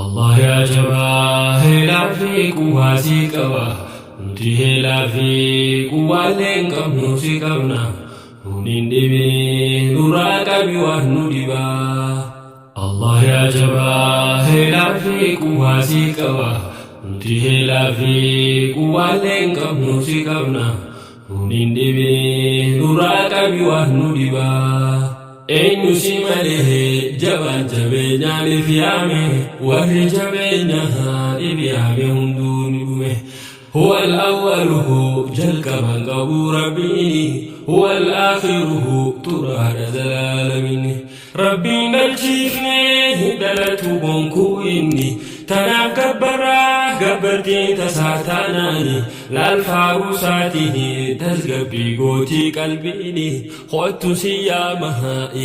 Allah yaa jabaa heelaa fi quwwaa si qaba. Nuti heelaa fi quwwaallee hin qabnu si qabna. Nuun hin dhibini nurraa qabi waan nu dhibaa. Allah yaa jabaa heelaa fi quwwaa si qaba. Nuti heelaa fi quwwaallee hin qabnu si qabna. Nuun hin dhibini nurraa qabi waan nu dhibaa. Eenyu si malee jabaan jabeenyaan if yaame, warri jabeenya if yaame hunduu ni dhume. Huwa al-awwaluhu jalqaban qabu Rabbiini, huwa al-aakhiruhu turaadha zalaalamini. Rabbiin dhalchiifne hin dhalatu gonkuu inni, tanaaf gabbarraa gabbartiin tasaa taanaani, laal faaruu isaatiin tasgabbii gootii qalbiini. Kottu si yaama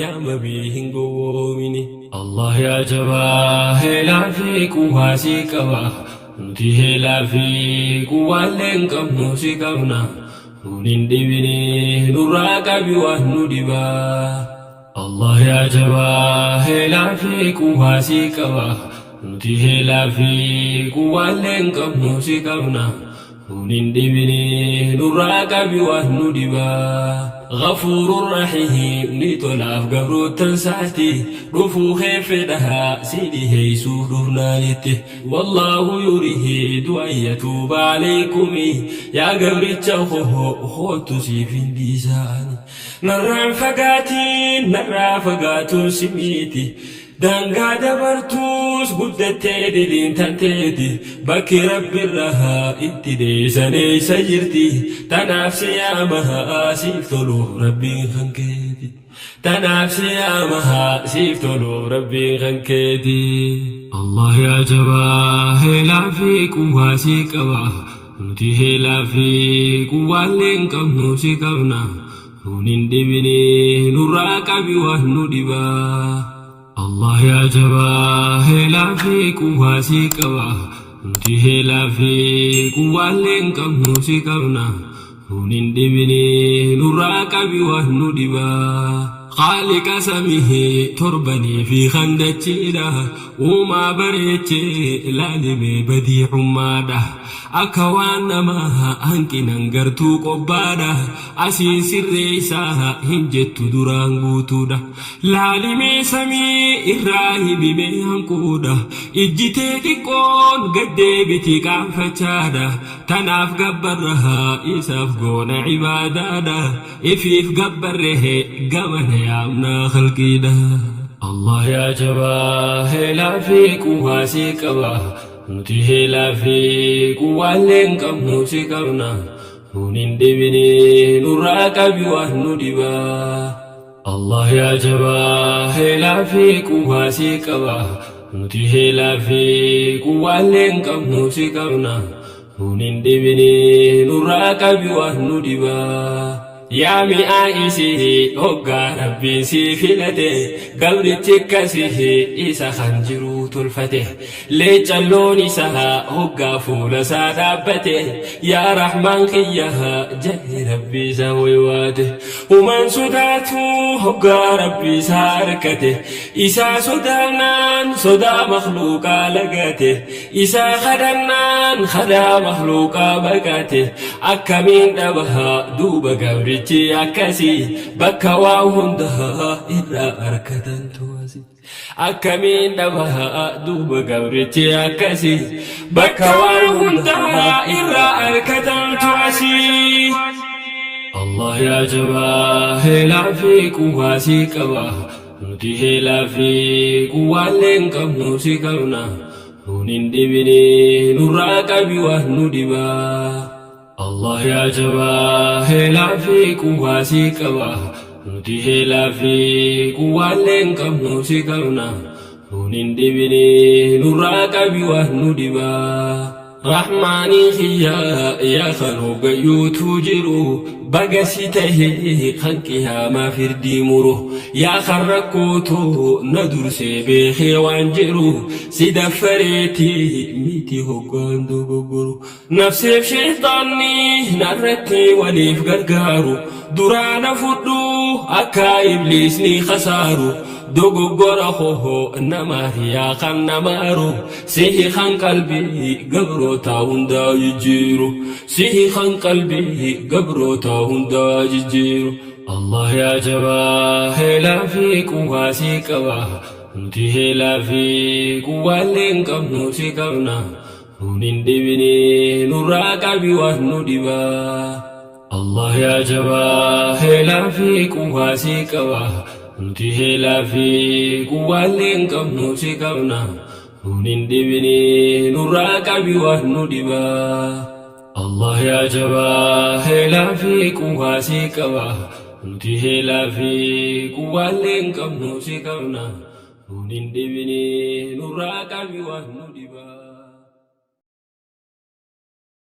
yaama bii hin gowwoomini. Allah yaa jabaa heelaa fi quwwaa si qaba. Nuti heelaa fi quwwaallee hin qabnu si qabna. Nuun hin dhibini nurraa qabi waan nu dhibaa. Allah yaa jabaa heelaa fi quwwaa si qaba. Nuti heelaa fi quwwaallee hin qabnu si qabna. Nuun hin dhibini nurraa qabi waan nu dhibaa. Ghafuurur Rahiim ni tolaaf gabroottan saati dhufuu kee fedha si dhiheessuuf dhufnaanitti. Wallaahu yuriidu an yatuuba aleykumi yaa gabricha koo koottu siif hin dhiisaani. Narraan fagaatiin narraa fagaatuun si miiti. Daangaa dabartuus guddattee diliin tanteeti, bakki Rabbirraa itti deeysan eeysa jirti? Tanaaf si yaama siif toluuf Rabbiin kan keeti. Tanaaf si yaama siif toluuf Rabbiin kan keeti. Allah yaa jabaa heelaa fi quwwaa si qaba. Nuti heelaa fi quwwaallee hin qabnu si qabna. Nuun hin dhibini nurraa qabi waan nu dhibaa. Allah yaa jabaa heelaa fi quwwaa si qaba. Nuti heelaa fi quwwaallee hin qabnu si qabna. Nuun hin dhibini nurraa qabi waan nu dhibaa. Khaaliqa samii torbanii fi kan dachiidha. Uumaa bareechee laalimee badiicummaadha. Akka waan namaa hanqinan gartuu qobbaadha. Asiin sirreessaa hin jettu duraan guutuudha. Laalimee samii irraa himimee hanquudha. Ijji tee xiqqoon gad deebiti qaanfachaadha. Tanaaf gabbarra isaaf goona ibaadaadha. Ifiif gabbarre gamana yaamnaa khalqiidha. Allah yaa jabaa heelaa fi quwwaa si qaba. Nuti heelaa fi quwwaallee hin qabnu si qabna. Nuun hin dhibini nurraa qabi waan nu dhibaa. Allah yaa jabaa heelaa fi quwwaa si qaba. Nuti heelaa fi quwwaallee hin qabnu si qabna. Nuun hin dhibini nurraa qabi waan nu dhibaa. Yaa mi'aa isii hoggaa Rabbiin sii filate, gabrichi akkasii isa kan jiruu tolfate. Leecalloon isaa hoggaa fuula isaa dhaabbate, yaa Rahmaan kiyya jedhe Rabbii isaa waywaate. Humaan sodaatu hoggaa Rabbii isaa arkate, isaa sodaannaan sodaa makhluuqaa lagate, isaa kadhannaan kadhaa makhluuqaa baqate. Akkamiin dhaba duuba gabrichi akkasii, bakka waa hundaa irraa arkatantu asii. Akkamiin dhaba duuba gabrichi akkasii, bakka waan hundaa irraa arkatantu asii. Allah yaa jabaa heelaa fi quwwaa si qaba. Nuti heelaa fi quwwaallee hin qabnu si qabna. Nuun hin dhibini nurraa qabi waan nu dhibaa. Allah yaa jabaa heelaa fi quwwaa si qaba. Nuti heelaa fi quwwaallee hin qabnu si qabna. Nuun hin dhibini nurraa qabi waan nu dhibaa. Rahmaanii kiyya yaa kan hoggayyuutu jiru, baga si tahe kan qiyaamaa firdii muru, yaa kan rakkootu na dursee beekee waan jiru, si daffareeti miti hoggaan dogoggoru. Nafseef sheeyxaanni narratti waliif gargaaru, duraa na fudhu akka ibliisni khasaaru. Dogoggora koo namaaf yaa kan namaaru. Sihi kan qalbii gabrootaa hundaa jijjiiru. Sihi kan qalbii gabrootaa hundaa jijjiiru. Allah yaa jabaa heelaa fi quwwaa si qaba. Nuti heelaa fi quwwaallee hin qabnu si qabna. Nuun hin dhibini nurraa qabi waan nu dhibaa. Allah yaa jabaa heelaa fi quwwaa si qaba. Nuti heelaa fi quwwaallee hin qabnu si qabna. Nuun hin dhibini nurraa qabi waan nu dhibaa. Allah yaa jabaa heelaa fi quwwaa si qaba. Nuti heelaa fi quwwaallee hin qabnu si qabna. Nuun hin dhibini nurraa qabi waan nu dhibaa.